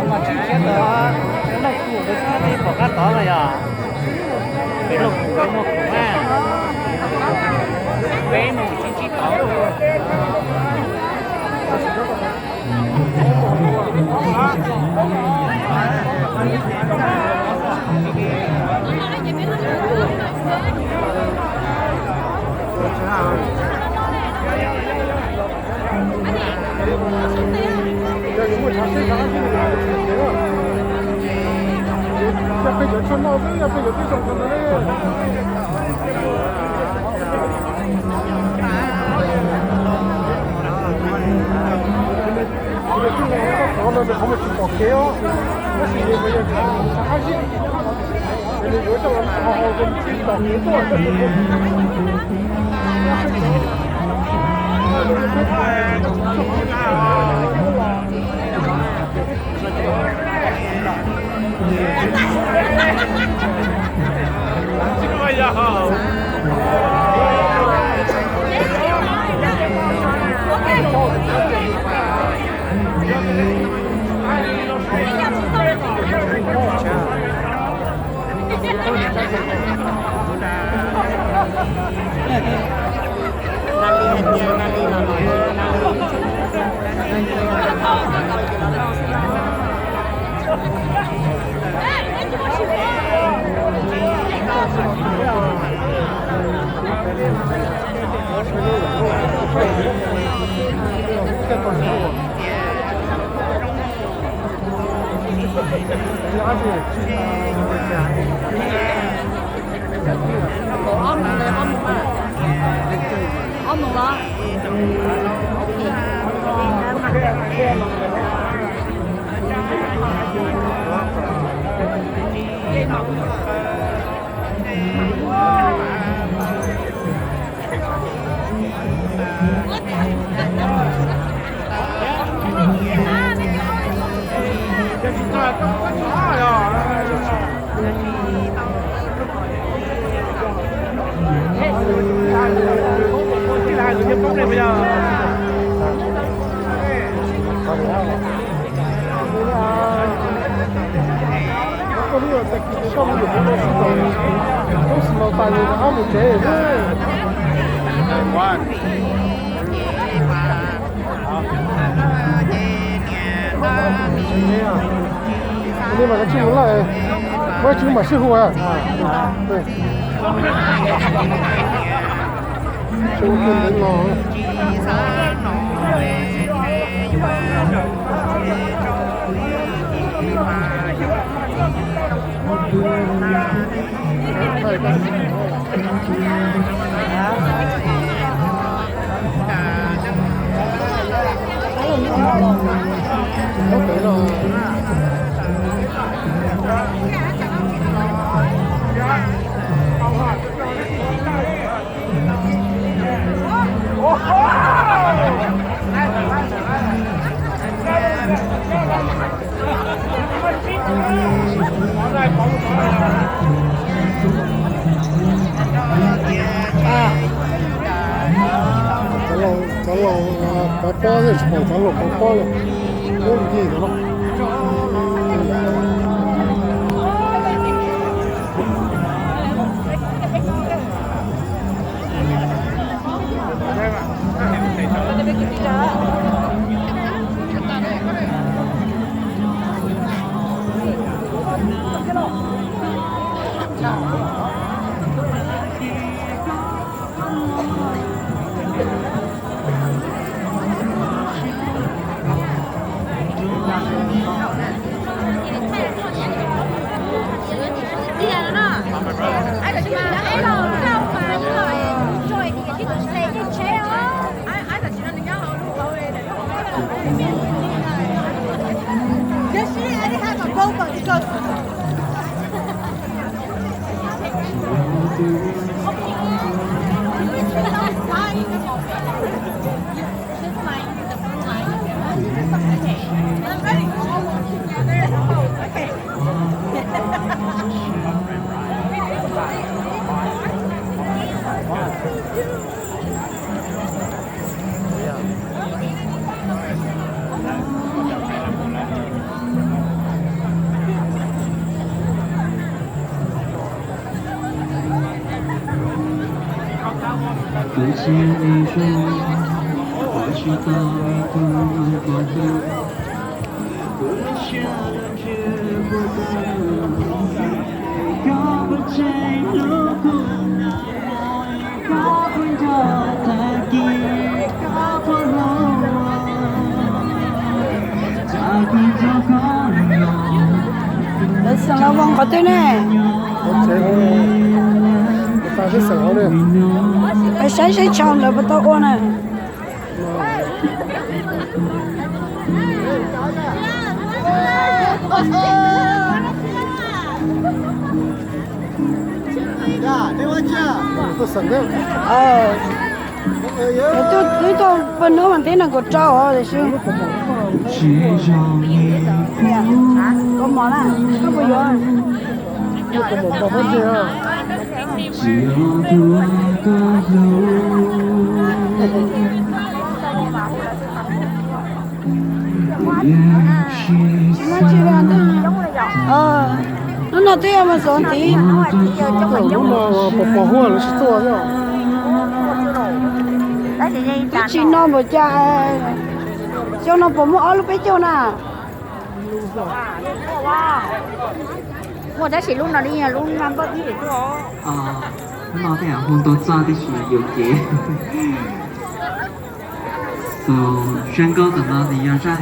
Mas tsis khiav tod, noj kuv peb pom qab tod mas yog peb noj kuv peb noj kuv na, peb mus tsis tsis tod. Yog yuav muaj tshav seb tshav qab zib, yog peb cov tshuaj noj xwb, yog peb cov twb zoo rau ntawd ne. Qhov no nws qhov muaj tsis pom kev os, tab sis nws yog tshav qab zib, nws yuav coj los hau hau rau tsis pom kev tuaj. Ob moos los, ob moos los. Li mas koj tsis mus lawm, muaj tsis mam sib hu. Cov laus pov pob thiab tsis pom cov laus pov pob li, muab ncig no. Lawv xeem los voos qhov twg ne? Saib seb tsho lawv puas tau ua na. Wb tuaj pawg hnub mas twb nees nkaum rau os, tiam sis koj mov na, koj puas yuav? Hnub no twb yog mas xov ntiv. Hnub no pos pos huaj lawv tsis tuaj. Twb tsis no npaum cas, xyoo no puas muaj ob lub peb caug na? Muaj tab sis lub no li lub npaj ib. Hnub no tej hu ntau txaj tib si yuam kev. Xov zoo nkauj tam no nws yog zaj